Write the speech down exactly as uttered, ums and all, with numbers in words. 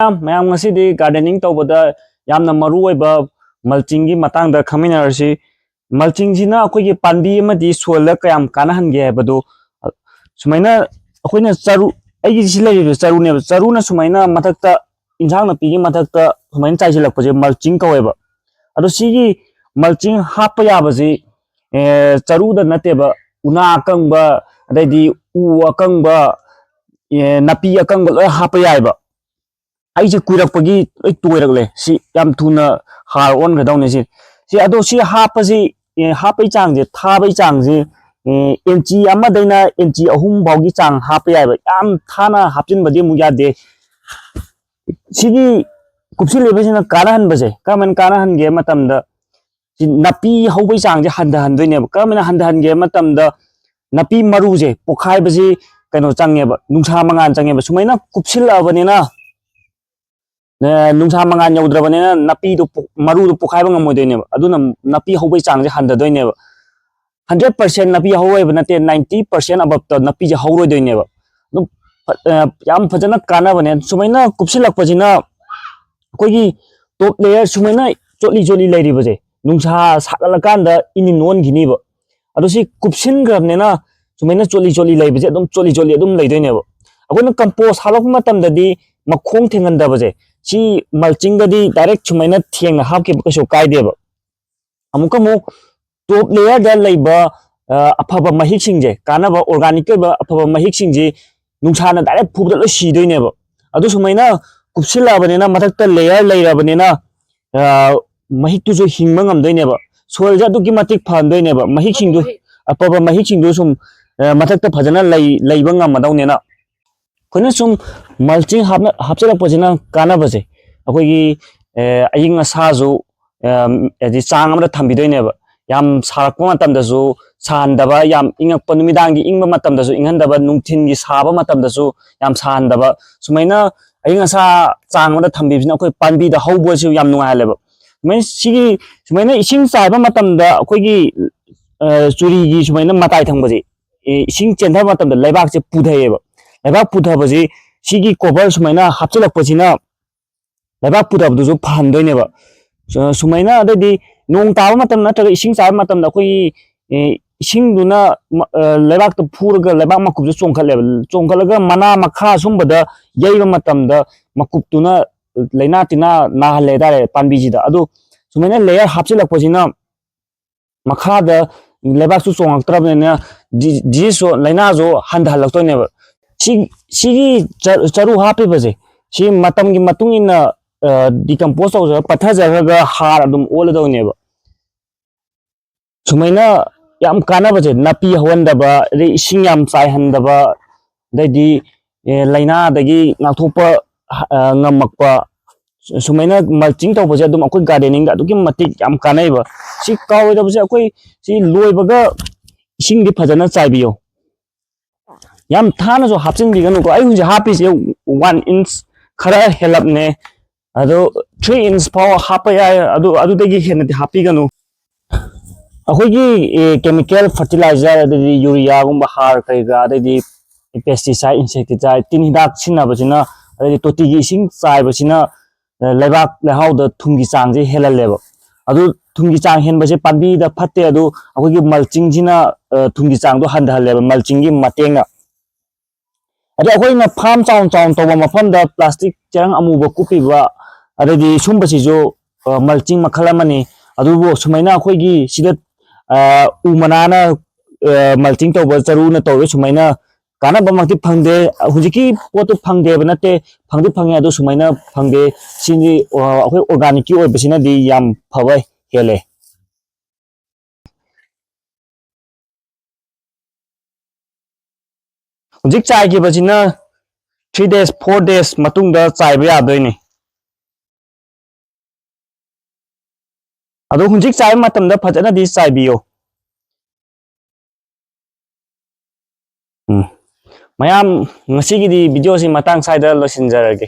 ꯃꯌꯥꯝ, ꯃꯌꯥꯝ ꯉꯁꯤꯗꯤ gardening ꯇꯧꯕꯗ ꯌꯥꯝꯅ ꯃꯔꯨ ꯑꯣꯏꯕ mulchingꯒꯤ ꯃꯇꯥꯡꯗ ꯈꯪꯃꯤꯟꯅꯔꯁꯤ꯫ Mulchingꯁꯤꯅ ꯑꯩꯈꯣꯏꯒꯤ ꯄꯥꯝꯕꯤ ꯑꯃꯗꯤ soilꯗ ꯀꯌꯥꯝ ꯀꯥꯟꯅꯍꯟꯒꯦ ꯍꯥꯏꯕꯗꯨ, ꯁꯨꯃꯥꯏꯅ ꯑꯩꯈꯣꯏꯅ ꯆꯔꯨ, ꯑꯩꯒꯤ ꯁꯤ ꯂꯩꯔꯤꯕ ꯆꯔꯨꯅꯦꯕ, ꯆꯔꯨꯅ ꯁꯨꯃꯥꯏꯅ ꯃꯊꯛꯇ, ꯏꯟꯁꯥꯡ ꯅꯥꯄꯤꯒꯤ ꯃꯊꯛꯇ ꯁꯨꯃꯥꯏꯅ ꯆꯥꯏꯁꯤꯜꯂꯛꯄꯁꯦ mulching ꯀꯧꯋꯦꯕ꯫ ꯑꯗꯣ ꯁꯤꯒꯤ mulching ꯍꯥꯞꯄ ꯌꯥꯕꯁꯤ, ꯑꯦ, ꯆꯔꯨꯗ ꯅꯠꯇꯦꯕ, ꯎꯅꯥ ꯑꯀꯪꯕ, ꯑꯗꯩꯗꯤ ꯎ ꯑꯀꯪꯕ, ꯑꯦ, ꯅꯥꯄꯤ ꯑꯀꯪꯕ ꯂꯣꯏ ꯍꯥꯞꯄ ꯌꯥꯏꯕ꯫ ꯑꯩꯁꯦ ꯀꯨꯏꯔꯛꯄꯒꯤ ꯂꯣꯏ ꯇꯣꯏꯔꯛꯂꯦ꯫ ꯁꯤ ꯌꯥꯝ ꯊꯨꯅ ꯍꯥꯔ ꯑꯣꯟꯒꯗꯧꯅꯦ ꯁꯤ꯫ ꯁꯤ, ꯑꯗꯣ ꯁꯤ ꯍꯥꯞꯄꯁꯤ, ꯑꯦ, ꯍꯥꯞꯄꯩ ꯆꯥꯡꯁꯦ, ꯊꯥꯕꯩ ꯆꯥꯡꯁꯦ, ꯑꯦ, ꯏꯟꯆꯤ ꯑꯃꯗꯩꯅ ꯏꯟꯆꯤ ꯑꯍꯨꯝ ꯐꯥꯎꯒꯤ ꯆꯥꯡ ꯍꯥꯞꯄ ꯌꯥꯏꯕ꯫ ꯌꯥꯝ ꯊꯥꯅ ꯍꯥꯞꯆꯤꯟꯕꯗꯤ ꯑꯃꯨꯛ ꯌꯥꯗꯦ꯫ ꯁꯤꯒꯤ ꯀꯨꯞꯁꯤꯜꯂꯤꯕꯁꯤꯅ ꯀꯥꯟꯅꯍꯟꯕꯁꯦ ꯀꯔꯝꯍꯥꯏꯅ ꯀꯥꯟꯅꯍꯟꯒꯦ ꯃꯇꯝꯗ, ꯁꯤ ꯅꯥꯄꯤ ꯍꯧꯕꯩ ꯆꯥꯡꯁꯦ ꯍꯟꯊꯍꯟꯗꯣꯏꯅꯦꯕ꯫ ꯀꯔꯝꯍꯥꯏꯅ ꯍꯟꯊꯍꯟꯒꯦ ꯃꯇꯝꯗ, ꯅꯥꯄꯤ ꯃꯔꯨꯁꯦ ꯄꯣꯛꯈꯥꯏꯕꯁꯤ ꯀꯩꯅꯣ ꯆꯪꯉꯦꯕ, ꯅꯨꯡꯁꯥ ꯃꯉꯥꯜ ꯆꯪꯉꯦꯕ꯫ ꯁꯨꯃꯥꯏꯅ ꯀꯨꯞꯁꯤꯜꯂꯛꯑꯕꯅꯤꯅ, ꯑ, ꯅꯨꯡꯁꯥ ꯃꯉꯥꯜ ꯌꯧꯗ꯭ꯔꯕꯅꯤꯅ ꯅꯥꯄꯤꯗꯣ ꯄꯣꯛ-, ꯃꯔꯨꯗꯣ ꯄꯣꯛꯈꯥꯏꯕ ꯉꯝꯃꯣꯏꯗꯣꯏꯅꯦꯕ꯫ ꯑꯗꯨꯅ ꯅꯥꯄꯤ ꯍꯧꯕꯩ ꯆꯥꯡꯁꯦ ꯍꯟꯊꯗꯣꯏꯅꯦꯕ꯫ Hundred percent ꯅꯥꯄꯤ ꯍꯧꯔꯣꯏꯕ ꯅꯠꯇꯦ, ninety percent above ꯇ ꯅꯥꯄꯤꯁꯦ ꯍꯧꯔꯣꯏꯗꯣꯏꯅꯦꯕ꯫ ꯑꯗꯨꯝ ꯐ-, ꯑ, ꯌꯥꯝ ꯐꯖꯅ ꯀꯥꯟꯅꯕꯅꯦ꯫ ꯁꯨꯃꯥꯏꯅ ꯀꯨꯞꯁꯤꯜꯂꯛꯄꯁꯤꯅ ꯑꯩꯈꯣꯏꯒꯤ top layer ꯁꯨꯃꯥꯏꯅ ꯆꯣꯠꯂꯤ ꯆꯣꯠꯂꯤ ꯂꯩꯔꯤꯕꯁꯦ, ꯅꯨꯡꯁꯥ ꯁꯥꯒꯠꯂꯀꯥꯟꯗ ꯏꯅꯤꯟ ꯑꯣꯟꯈꯤꯅꯤꯕ꯫ ꯑꯗꯣ ꯁꯤ ꯀꯨꯞꯁꯤꯟꯈ꯭ꯔꯕꯅꯤꯅ ꯁꯨꯃꯥꯏꯅ ꯆꯣꯠꯂꯤ ꯆꯣꯠꯂꯤ ꯂꯩꯕꯁꯦ ꯑꯗꯨꯝ ꯆꯣꯠꯂꯤ ꯆꯣꯠꯂꯤ ꯑꯗꯨꯝ ꯂꯩꯗꯣꯏꯅꯦꯕ꯫ ꯑꯩꯈꯣꯏꯅ compost ꯍꯥꯞꯂꯛꯄ ꯃꯇꯝꯗꯗꯤ ꯃꯈꯣꯡ ꯊꯦꯡꯍꯟꯗꯕꯁꯦ, ꯁꯤ mulching ꯗꯗꯤ direct ꯁꯨꯃꯥꯏꯅ ꯊꯦꯡꯅ ꯍꯥꯞꯈꯤꯕ ꯀꯩꯁꯨ ꯀꯥꯏꯗꯦꯕ꯫ ꯑꯃꯨꯛꯀ ꯑꯃꯨꯛ top layer ꯗ ꯂꯩꯕ, ꯑ, ꯑꯐꯕ ꯃꯍꯤꯛꯁꯤꯡꯁꯦ, ꯀꯥꯟꯅꯕ organic ꯑꯣꯏꯕ ꯑꯐꯕ ꯃꯍꯤꯛꯁꯤꯡꯁꯦ ꯅꯨꯡꯁꯥꯅ direct ꯐꯨꯕꯗ ꯂꯣꯏ ꯁꯤꯗꯣꯏꯅꯦꯕ꯫ ꯑꯗꯨ ꯁꯨꯃꯥꯏꯅ ꯀꯨꯞꯁꯤꯜꯂꯛꯑꯕꯅꯤꯅ, ꯃꯊꯛꯇ layer ꯂꯩꯔꯕꯅꯤꯅ, ꯑ, ꯃꯍꯤꯛꯇꯨꯁꯨ ꯍꯤꯡꯕ ꯉꯝꯗꯣꯏꯅꯦꯕ꯫ Soil ꯁꯦ ꯑꯗꯨꯛꯀꯤ ꯃꯇꯤꯛ ꯐꯍꯟꯗꯣꯏꯅꯦꯕ꯫ ꯃꯍꯤꯛꯁꯤꯡꯗꯨ, ꯑꯐꯕ ꯃꯍꯤꯛꯁꯤꯡꯗꯨ ꯁꯨꯝ, ꯑ, ꯃꯊꯛꯇ ꯐꯖꯅ ꯂꯩ-, ꯂꯩꯕ ꯉꯝꯃꯗꯧꯅꯤꯅ꯫ ꯑꯩꯈꯣꯏꯅ ꯁꯨꯝ mulching ꯍꯥꯞꯅ-, ꯍꯥꯞꯆꯤꯜꯂꯛꯄꯁꯤꯅ ꯀꯥꯟꯅꯕꯁꯦ, ꯑꯩꯈꯣꯏꯒꯤ, ꯑꯦ, ꯑꯏꯪ ꯑꯁꯥꯁꯨ, ꯑꯦꯝ, ꯍꯥꯏꯗꯤ ꯆꯥꯡ ꯑꯃꯗ ꯊꯝꯕꯤꯗꯣꯏꯅꯦꯕ꯫ ꯌꯥꯝ ꯁꯥꯔꯛꯄ ꯃꯇꯝꯗꯁꯨ ꯁꯥꯍꯟꯗꯕ, ꯌꯥꯝ ꯏꯪꯉꯛꯄ, ꯅꯨꯃꯤꯗꯥꯡꯒꯤ ꯏꯪꯕ ꯃꯇꯝꯗꯁꯨ ꯏꯪꯍꯟꯗꯕ, ꯅꯨꯡꯊꯤꯟꯒꯤ ꯁꯥꯕ ꯃꯇꯝꯗꯁꯨ ꯌꯥꯝ ꯁꯥꯍꯟꯗꯕ, ꯁꯨꯃꯥꯏꯅ ꯑꯏꯪ ꯑꯁꯥ ꯆꯥꯡ ꯑꯃꯗ ꯊꯝꯕꯤꯕꯁꯤꯅ ꯑꯩꯈꯣꯏ ꯄꯥꯝꯕꯤꯗ ꯍꯧꯕꯁꯨ ꯌꯥꯝ ꯅꯨꯡꯉꯥꯏꯍꯜꯂꯦꯕ꯫ ꯁꯨꯃꯥꯏꯅ ꯁꯤꯒꯤ, ꯁꯨꯃꯥꯏꯅ ꯏꯁꯤꯡ ꯆꯥꯏꯕ ꯃꯇꯝꯗ ꯑꯩꯈꯣꯏꯒꯤ, ꯑ, ꯆꯨꯔꯤꯒꯤ ꯁꯨꯃꯥꯏꯅ ꯃꯇꯥꯏ ꯊꯪꯕꯁꯦ, ꯑꯦ, ꯏꯁꯤꯡ ꯆꯦꯟꯊꯕ ꯃꯇꯝꯗ ꯂꯩꯕꯥꯛꯁꯦ ꯄꯨꯊꯩꯌꯦꯕ꯫ ꯂꯩꯕꯥꯛ ꯄꯨꯊꯕꯁꯤ ꯁꯤꯒꯤ cover ꯁꯨꯃꯥꯏꯅ ꯍꯥꯞꯆꯤꯜꯂꯛꯄꯁꯤꯅ ꯂꯩꯕꯥꯛ ꯄꯨꯗꯕꯗꯨꯁꯨ ꯐꯍꯟꯗꯣꯏꯅꯦꯕ꯫ ꯁꯨ-, ꯁꯨꯃꯥꯏꯅ ꯑꯗꯩꯗꯤ ꯅꯣꯡ ꯇꯥꯕ ꯃꯇꯝ ꯅꯠꯇ꯭ꯔꯒ ꯏꯁꯤꯡ ꯆꯥꯏꯕ ꯃꯇꯝꯗ ꯑꯩꯈꯣꯏꯒꯤ, ꯑꯦ, ꯏꯁꯤꯡꯗꯨꯅ ꯃ-, ꯑ, ꯂꯩꯕꯥꯛꯇ ꯐꯨꯔꯒ ꯂꯩꯕꯥꯛ ꯃꯀꯨꯞꯁꯦ ꯆꯣꯡꯈꯠꯂꯦꯕ꯫ ꯆꯣꯡꯈꯠꯂꯒ ꯃꯅꯥ ꯃꯈꯥ ꯁꯨꯝꯕꯗ ꯌꯩꯕ ꯃꯇꯝꯗ ꯃꯀꯨꯞꯇꯨꯅ ꯂꯥꯏꯅꯥ ꯇꯤꯟꯅꯥ ꯅꯥꯍꯜꯂꯦ ꯍꯥꯏꯇꯥꯔꯦ ꯄꯥꯝꯕꯤꯁꯤꯗ꯫ ꯑꯗꯨ ꯁꯨꯃꯥꯏꯅ layer ꯍꯥꯞꯆꯤꯜꯂꯛꯄꯁꯤꯅ ꯃꯈꯥꯗ ꯂꯩꯕꯥꯛꯁꯨ ꯆꯣꯡꯉꯛꯇ꯭ꯔꯕꯅꯤꯅ ꯗꯤ-, diseaseꯁꯨ, ꯂꯥꯏꯅꯥꯁꯨ ꯍꯟꯊꯍꯜꯂꯛꯇꯣꯏꯅꯦꯕ꯫ ꯁꯤ, ꯁꯤꯒꯤ ꯆ-, ꯆꯔꯨ ꯍꯥꯞꯄꯤꯕꯁꯦ, ꯁꯤ ꯃꯇꯝꯒꯤ ꯃꯇꯨꯡ ꯏꯟꯅ, ꯑ, decompose ꯇꯧꯖꯔꯒ, ꯄꯠꯊꯖꯈ꯭ꯔꯒ ꯍꯥꯔ ꯑꯗꯨꯝ ꯑꯣꯜꯂꯗꯧꯅꯦꯕ꯫ ꯁꯨꯃꯥꯏꯅ ꯌꯥꯝ ꯀꯥꯟꯅꯕꯁꯦ, ꯅꯥꯄꯤ ꯍꯧꯍꯟꯗꯕ, ꯑꯗꯩ ꯏꯁꯤꯡ ꯌꯥꯝ ꯆꯥꯏꯍꯟꯗꯕ, ꯑꯗꯩꯗꯤ, ꯑꯦ, ꯂꯥꯏꯅꯥꯗꯒꯤ ꯉꯥꯛꯊꯣꯛꯄ, ꯑ, ꯉꯝꯃꯛꯄ, ꯁꯨꯃꯥꯏꯅ mulching ꯇꯧꯕꯁꯦ ꯑꯗꯨꯝ ꯑꯩꯈꯣꯏ gardeningꯗ ꯑꯗꯨꯛꯀꯤ ꯃꯇꯤꯛ ꯌꯥꯝ ꯀꯥꯟꯅꯩꯕ꯫ ꯁꯤ ꯀꯥꯎꯔꯣꯏꯗꯕꯁꯦ, ꯑꯩꯈꯣꯏ ꯁꯤ ꯂꯣꯏꯕꯒ ꯏꯁꯤꯡꯗꯤ ꯐꯖꯅ ꯆꯥꯏꯕꯤꯌꯣ꯫ ꯌꯥꯝ ꯊꯥꯅꯁꯨ ꯍꯥꯞꯆꯤꯟꯕꯤꯒꯅꯨꯀꯣ꯫ ꯑꯩ ꯍꯧꯖꯤꯛ ꯍꯥꯞꯄꯤꯁꯦ one inch ꯈꯔ ꯍꯦꯜꯂꯞꯅꯦ꯫ ꯑꯗꯣ three inch ꯐꯥꯎ ꯍꯥꯞꯄ ꯌꯥꯏ꯫ ꯑꯗꯨ, ꯑꯗꯨꯗꯒꯤ ꯍꯦꯟꯅꯗꯤ ꯍꯥꯞꯄꯤꯒꯅꯨ꯫ ꯑꯩꯈꯣꯏꯒꯤ, ꯑꯦ, chemical fertilizer, ꯑꯗꯩꯗꯤ ꯌꯨꯔꯤꯌꯥꯒꯨꯝꯕ ꯍꯥꯔ ꯀꯔꯤ ꯀꯔꯥ, ꯑꯗꯩꯗꯤ pesticide, insecticide, ꯇꯤꯟ ꯍꯤꯗꯥꯛ ꯁꯤꯖꯤꯟꯅꯕꯁꯤꯅ, ꯑꯗꯩꯗꯤ ꯇꯣꯇꯤꯒꯤ ꯏꯁꯤꯡ ꯆꯥꯏꯕꯁꯤꯅ, ꯑ, ꯂꯩꯕꯥꯛ ꯂꯩꯍꯥꯎꯗ ꯊꯨꯝꯒꯤ ꯆꯥꯡꯁꯦ ꯍꯦꯜꯍꯜꯂꯦꯕ꯫ ꯑꯗꯨ ꯊꯨꯝꯒꯤ ꯆꯥꯡ ꯍꯦꯟꯕꯁꯦ ꯄꯥꯝꯕꯤꯗ ꯐꯠꯇꯦ꯫ ꯑꯗꯨ ꯑꯩꯈꯣꯏꯒꯤ mulchingꯁꯤꯅ, ꯑ, ꯊꯨꯝꯒꯤ ꯆꯥꯡꯗꯣ ꯍꯟꯊꯍꯜꯂꯦꯕ, mulchingꯒꯤ ꯃꯇꯦꯡꯅ꯫ ꯑꯗꯣ ꯑꯩꯈꯣꯏꯅ farm ꯆꯥꯎꯅ ꯆꯥꯎꯅ ꯇꯧꯕ ꯃꯐꯝꯗ plastic ꯆꯦꯔꯪ ꯑꯃꯨꯕ ꯀꯨꯞꯄꯤꯕ, ꯑꯗꯩꯗꯤ ꯁꯨꯝꯕꯁꯤꯁꯨ, ꯑ, mulching ꯃꯈꯜ ꯑꯃꯅꯤ꯫ ꯑꯗꯨꯕꯨ ꯁꯨꯃꯥꯏꯅ ꯑꯩꯈꯣꯏꯒꯤ ꯁꯤꯗ, ꯑ, ꯎ ꯃꯅꯥꯅ, ꯑ, mulching ꯇꯧꯕ, ꯆꯔꯨꯅ ꯇꯧꯔꯤꯕ ꯁꯨꯃꯥꯏꯅ ꯀꯥꯟꯅꯕꯃꯛꯇꯤ ꯐꯪꯗꯦ꯫ ꯍꯧꯖꯤꯛꯀꯤ ꯄꯣꯠꯇꯨ ꯐꯪꯗꯦꯕ ꯅꯠꯇꯦ, ꯐꯪꯗꯤ ꯐꯪꯉꯦ, ꯑꯗꯨ ꯁꯨꯃꯥꯏꯅ ꯐꯪꯗꯦ꯫ ꯁꯤꯗꯤ, ꯑ, ꯑꯩꯈꯣꯏ organicꯀꯤ ꯑꯣꯏꯕꯁꯤꯅꯗꯤ ꯌꯥꯝ ꯐꯕ ꯍꯦꯜꯂꯦ꯫ ꯍꯧꯖꯤꯛ ꯆꯥꯏꯈꯤꯕꯁꯤꯅ three days, four days ꯃꯇꯨꯡꯗ ꯆꯥꯏꯕ ꯌꯥꯗꯣꯏꯅꯤ꯫ ꯑꯗꯣ ꯍꯧꯖꯤꯛ ꯆꯥꯏꯕ ꯃꯇꯝꯗ ꯐꯖꯅꯗꯤ ꯆꯥꯏꯕꯤꯌꯣ꯫ ꯎꯝ꯫ ꯃꯌꯥꯝ, ꯉꯁꯤꯒꯤꯗꯤ videoꯁꯤ ꯃꯇꯥꯡ ꯁ꯭ꯋꯥꯏꯗ ꯂꯣꯏꯁꯤꯟꯖꯔꯒꯦ꯫